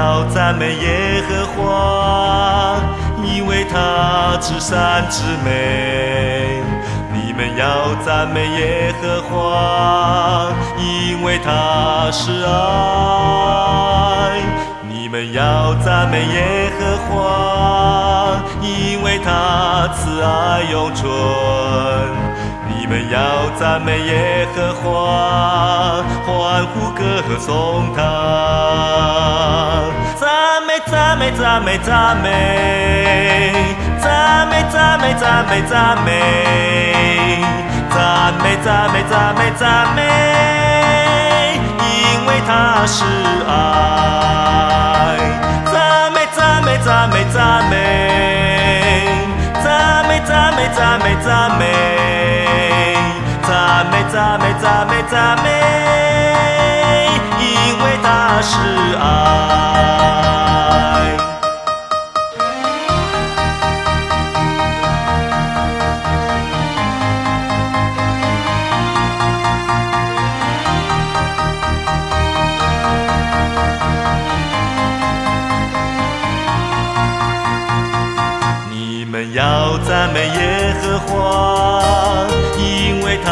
要赞美耶和華，因為他至善至美。你們要讚美耶和華，因為他是愛。你們要讚美耶和華，因為他慈愛永存。你們要讚美耶和華，歡呼歌頌他。讚美讚美讚美讚美，讚美讚美讚美讚美，讚美讚美讚美讚美，因為他是愛。讚美讚美讚美讚美，讚美讚美讚美讚美，讚美讚美讚美讚美，因為他是愛。你們要讚美耶和華，因為他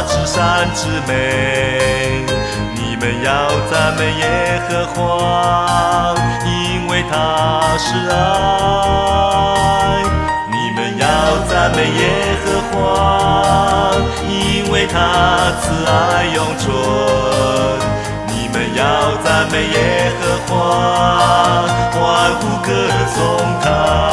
至善至美。你們要讚美耶和華，因為他是愛。你們要讚美耶和華，因為他慈愛永存。你們要讚美耶和華，歡呼歌頌他。